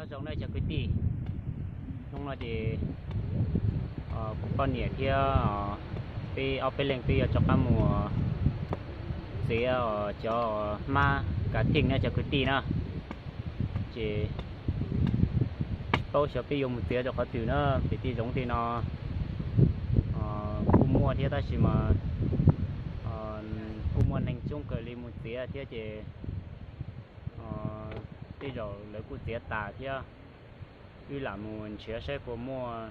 Zoo na cov kwv tij, hnub no ces kuv poj niam thiab peb ob peb leeg peb yuav rov qab mus txiav cov hmab kav theej na cov kwv tij na. Ces tsis paub xyov peb yuav mus txiav rau qhov twg na, pem tej zoov tej no kuj muaj thiab tab sis mas kuj muaj neeg coob kawg li mus txiav thiab ces tej zaum lawv kuj txiav tas thiab. Wb lam mus nrhiav saib puas muaj,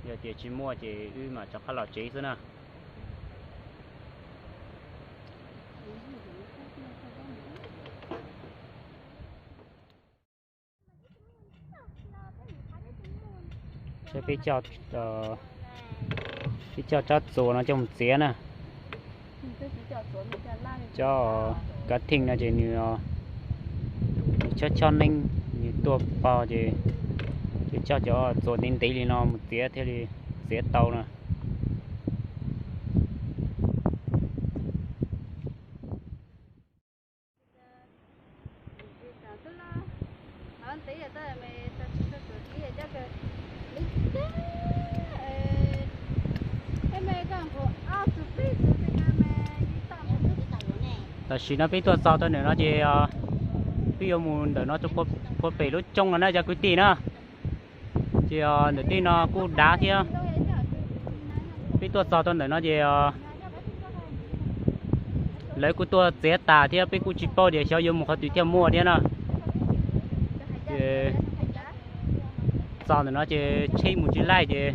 yog tias tsis muaj ces wb mam rov qab los tsev xwb na. Saib peb coj, peb coj tsob txuas no coj mus txiav na. Cov kav theej no ces nws, nws chob chob neeb, nws tuaj pog ces, ces coj cov txuas ntev ntev li no mus txiav thiaj li txiav tau na. Tam sim no peb tuaj txog rau ntawm no ces peb yuav mus ntawm no rau puag pem lub roob no na cov kwv tij na. Ces ntawm tej no kuj dav thiab. Peb tuaj txog rau ntawm no ces lawv kuj tuaj txiav tas thiab peb kuj tsis paub tias xyov yuav mus qhov twg thiaj muaj thiab na. Ces txog ntawm no ces tsheb mus tsis laij ces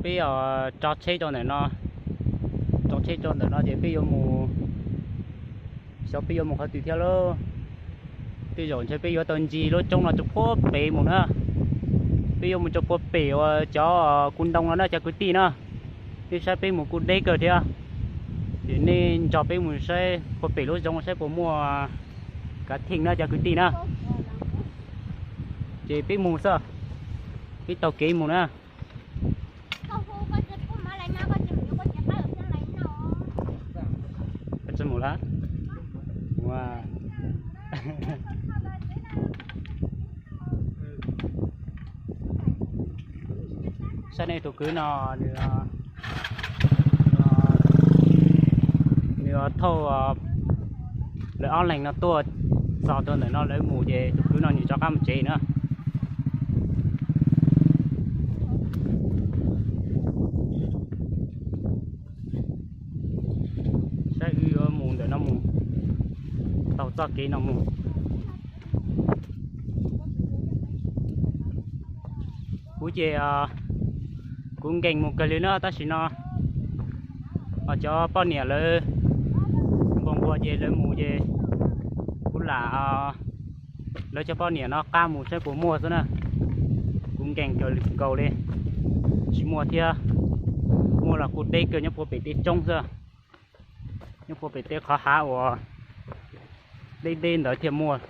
peb tso tsheb rau ntawm no, tso tsheb rau ntawm no ces peb yuav mus, xyov peb yuav mus qhov twg thiab lauj. Tej zaum ntshe peb yuav tau ncig lub roob no rau puag pem mus na. Peb yuav mus rau puag pem uas cov kuv ntoo no na cov kwv tij na. Nej saib peb mus kuj deb kawg thiab. Ces nej nrog peb mus saib puag pem lub zoov saib puas muaj kav theej na cov kwv tij na. Ces peb mus xwb, peb taug kev mus na. Saib nej tus kwv no, nws, nws thauj lawv ob leeg no tuaj txog rau ntawm no lawv mus ces tus kwv no nws rov qab mus tsev na. Saib wb yuav mus ntawm no mus, taug txoj kev no mus. Kuv ces kuv nkees mus kawg li na tab sis no cov poj niam lawv nquag nquag ces lawv mus ces kuv lam lawv cov poj niam no qab mus saib puas muaj xwb na. Kuv nkees kawg nkaus li, tsis muaj thiab. Muaj los kuj deb kawg nyob puag pem tej roob xwb, nyob puag pem tej qhov hav uas deb deb ntawd thiaj muaj.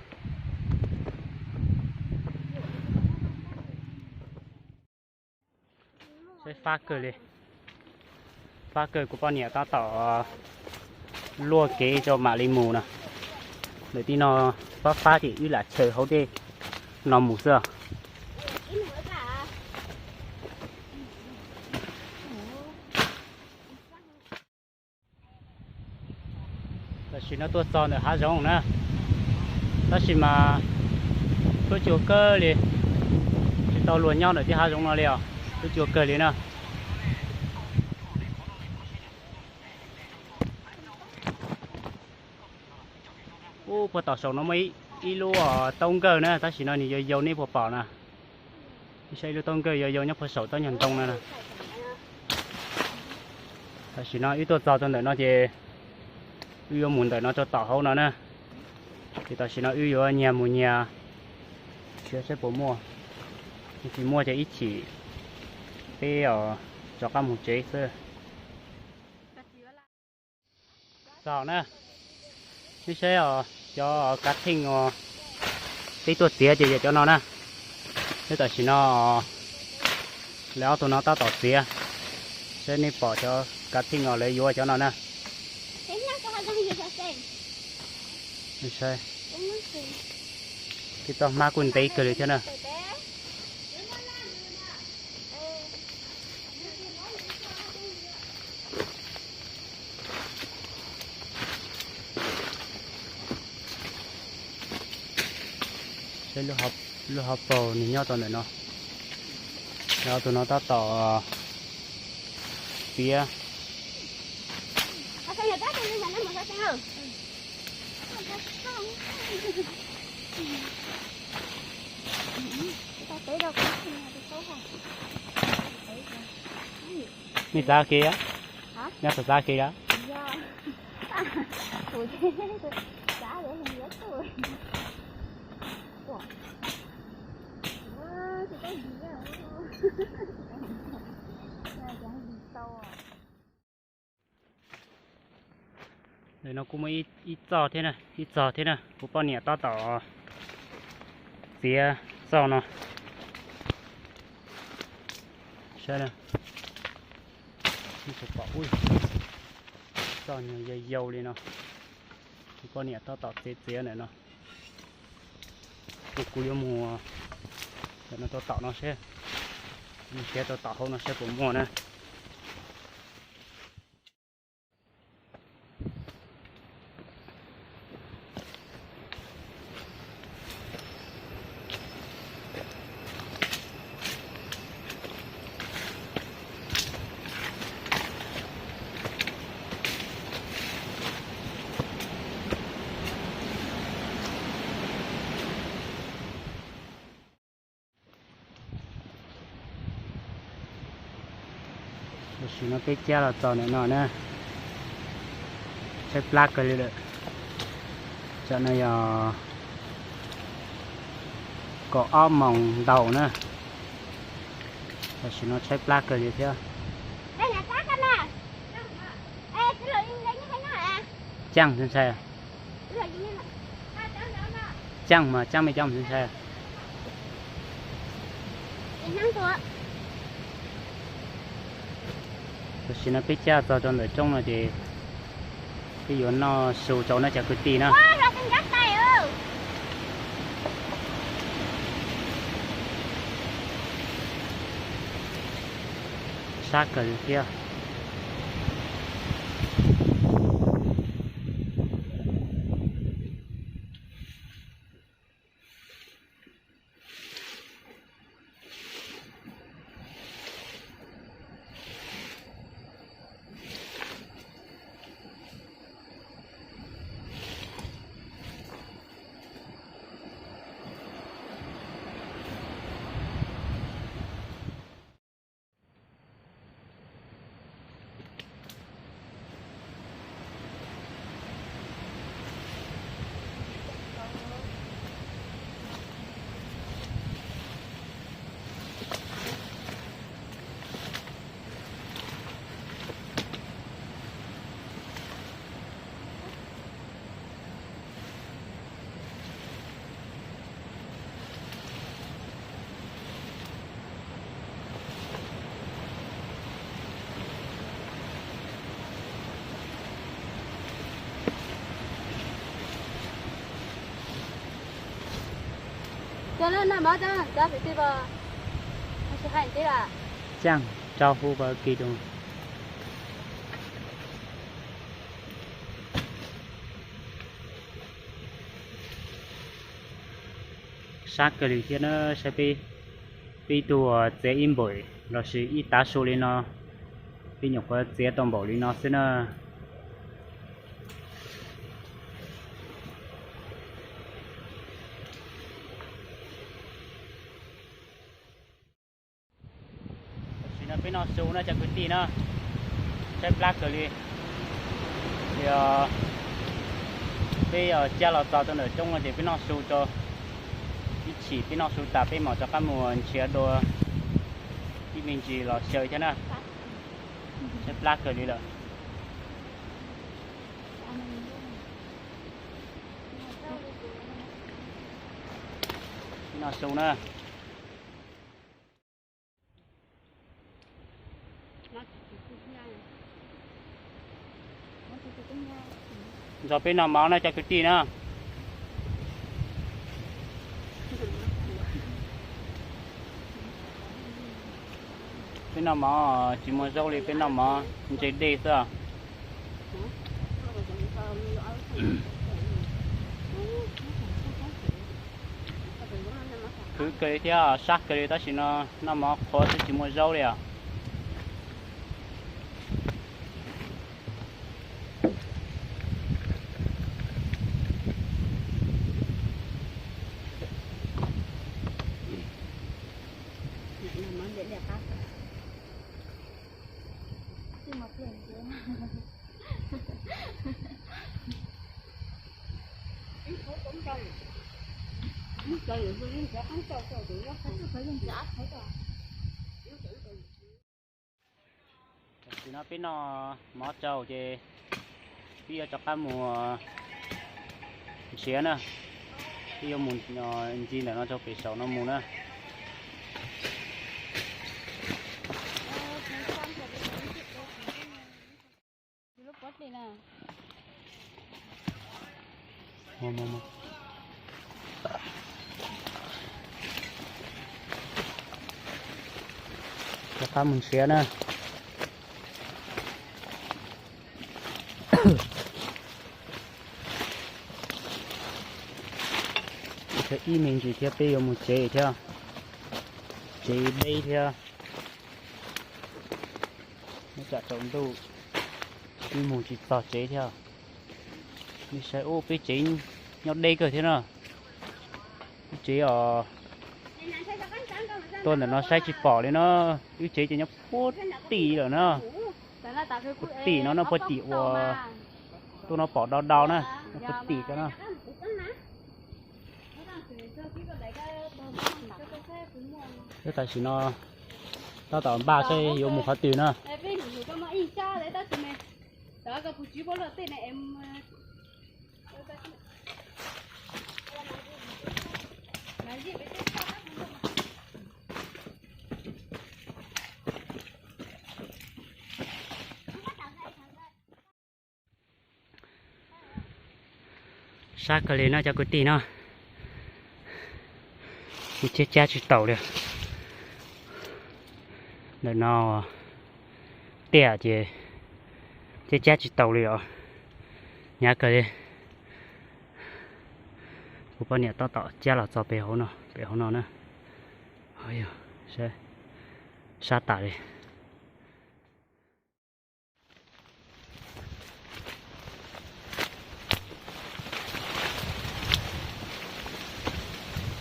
Saib fab kawg li, fab kawg kuv poj niam tab tom luaj kev rau mam li mus na. Ntawm tej no fab fab ces wb lam chaws hauv tej no mus xwb. Tam sim no tuaj txog ntawm hav zoov na, tab sis mas tuaj cuag kawg li, tsis tau luag nyob ntawm tej hav zoov no li os, tuaj cuag kawg li na. Ub, puag tom saum no muaj ib lub taub nkawj na, tab sis no nws yau yau nej puas pom na. Saib ib lub taub nkawj yau yau nyob puag saum tsob nyuag ntoo no na. Tam sim no wb tuaj txog rau ntawm no ces wb yuav mus ntawm no rau tom hauv no na. Ces tam sim no wb yuav nyiag mus nyiag, saib saib puas muaj. Tsis muaj ces ib chim peb rov qab mus tsev xwb. Txog na, nej saib os, cov kav theej uas peb tuaj txiav ces yog cov no na. Nyob tam sim no lawv ob tug no tab tom txiav, saib nej pom cov kav theej uas lawv yuav cov no na. Saib, Tej toj hmab kuj ntev kawg li thiab na. Saib lub hauv paus nws nyob rau ntawm no. Lawv tus no tab tom txiav. Nej txav kev, nyob txav kev a. Ntawm no kuj muaj ib txoj thiab na, ib txoj thiab na, kuv poj niam tab tom txiav txoj no. Saib, txoj nyuag yau yau li no, kuv poj niam tab tom txiav txiav ntawm no. Kuv, kuv yuav mus ntawm no rau tom no seb, mus txiav rau tom hauv no seb puas muaj na. Tam sim no peb cab los txog ntawm no na, tshaib plab kawg li lawm. Tam no yog kaum ob moos ntau na, tam sim no tshaib plab kawg li thiab. Caaj ntshai, caaj mas caaj me caaj ntshai. Tam sim no peb cab txog rau ntawm roob no ces peb yuav noj su rau na cov kwv tij na. Sab kawg li thiab. Caaj rau hu pa kis rau. Sab kawg li thiab na, saib peb, peb ib tug txiav ib npaum lossis ib tav su li no, peb nyuam qhuav txiav tau npaum li no xwb na. Tam sim no peb noj su na cov kwv tij na, tshaib plab kawg li. Ces peb cab los txog rau ntawm roob no ces peb noj su rau ib chim, peb noj su tas peb mam rov qab mus nrhiav dua ib me ntsis los xyaw thiab na. Tshaib plab kawg li lawm. Peb noj su na. Nrog peb noj mov na cov kwv tij na. Noj mov tsis muaj zaub li, peb noj mov ntse dej xwb. Khwv kawg li thiab sab kawg li, tab sis no noj mov qhuav xwb tsis muaj zaub li os. Tam sim no peb noj mov tsau ces peb yuav rov qab mus nrhiav na, peb yuav mus ntxiv ntawm no rau pem saum no mus na. Rov qab mus nrhiav na. Ib me ntsis thiab peb yuav mus tsev thiab, tsev deb thiab. Nyob tsam tsaus ntuj, peb mus tsis txog tsev thiab. Nej saib ub, peb tsev nyob deb kawg thiab na. Wb tsev os, tuaj ntawm no saib tsis pom li na. Wb tsev ces nyob puag tim lawm na. Puag tim no no, puag tim uas tuaj no pom do do na, puag tim ko na. Tam sim no tab tom npaj saib yuav mus qhov twg na. Sab kawg li no cov kwv tij no, kuv thiaj cab tsis taus li. Ntawm no tiaj ces thiaj cab tsis taus li os. Hnyav kawg li. Kuv poj niam tab tom cab los txog pem hauv no, pem hauv no na. Sab tas li.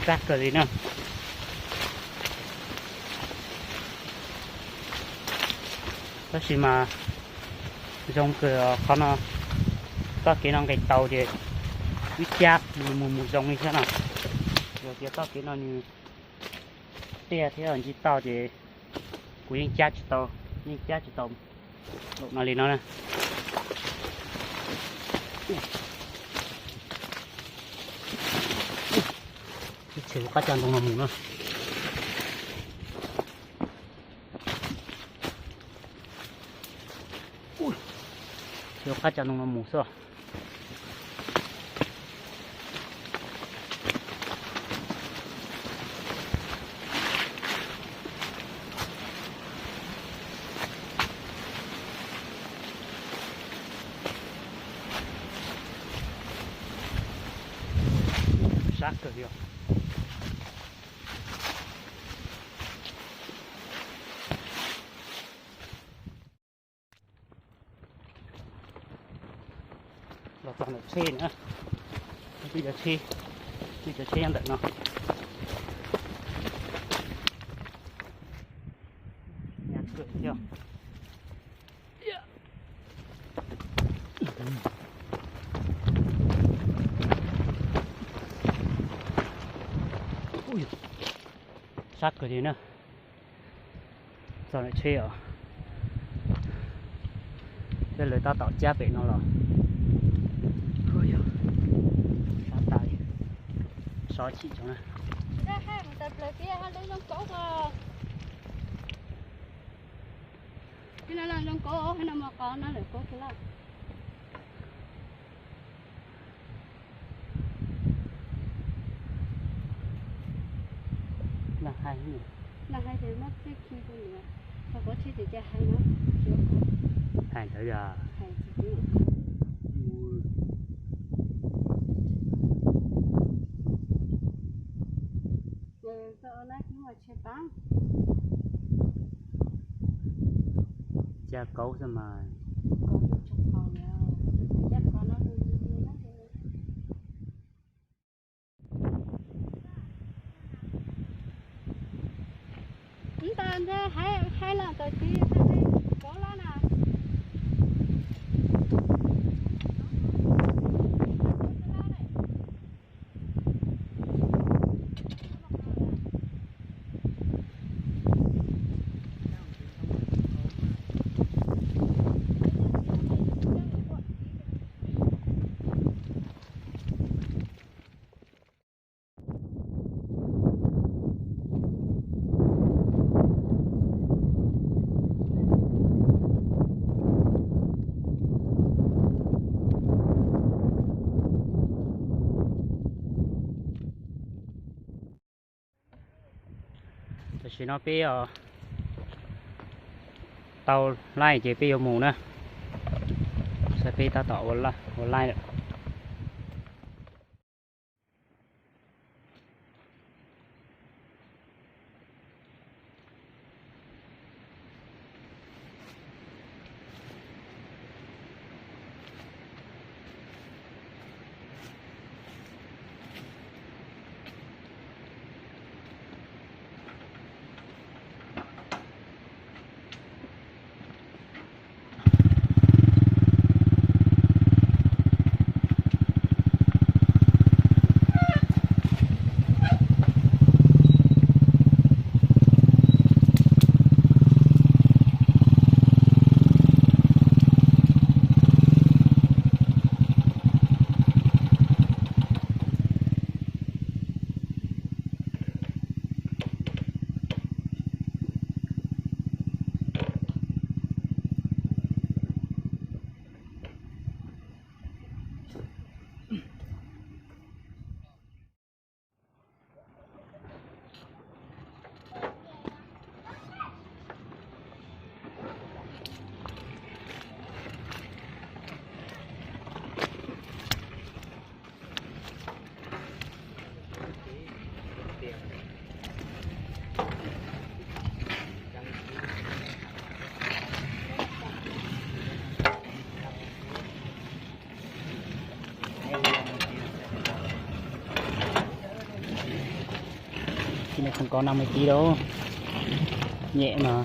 Sab kawg li na. Tab sis mas zoo kawg qhov no, txoj kev no nqis tau ces wb cab mus mus mus zoo li thiab no. Yog tias txoj kev no nws tiaj thiab ntsib toj ces kuv yeej cab tsis tau, yeej cab tsis tau no li no na. Ib txhia ua qab cab ntoo no mus na. Ua qab cab ntoo no mus xwb. Sab kawg li os. Los txog ntawm tsheb na, twb cov tsheb, twb cov tsheb nyob ntawm no. Nyab kawg thiab. Sab kawg li na. Txog ntawm tsheb os. Peb lawv tab tom cab pem no los. Sab tas li. Sov chim tsoom na. Leej hais, leej hais tias muab txij khi rau nws. Hais ntawd yog. Caj kaub xwb mas. Ntawd hais los tau tib kaub lab na. Tam sim no peb tau laij ces peb yuav mus na. Saib peb tab tom ua laij lawm. Cái này không có năm mươi ký đâu. Nhẹ mà.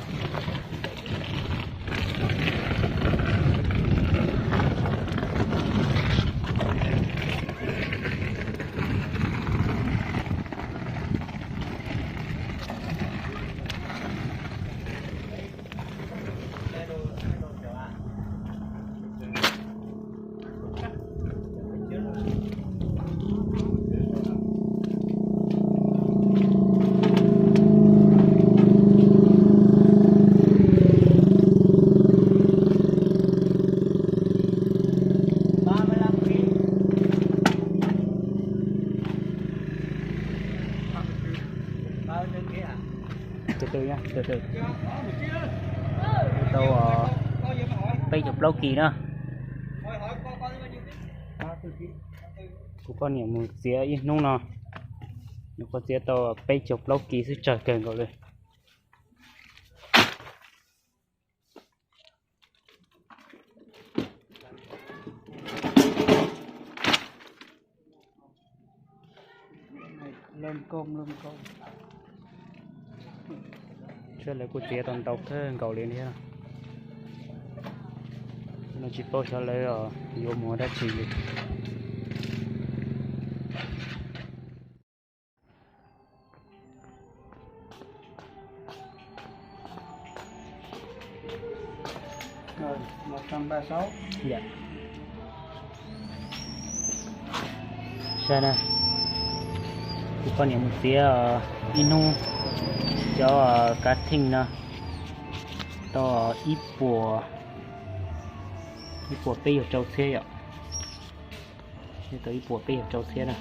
Từ từ nha, từ từ. Tau peb caug plaub kis na. Kuv poj niam mus txiav ib hnub no, nws kuj txiav tau peb caug plaub kis xwb, tsawg kawg nkaus li. Sawv daws kuj txiav tau ntau kawg nkaus li thiab. No tsis paub xyov lawv yuav mus ua dab tsi li. Saib na, kuv poj niam mus txiav ib hnub cov kav theej no tau ib puas, ib puas peb caug rau txhiab yom. Tau ib puas peb caug rau txhiab na.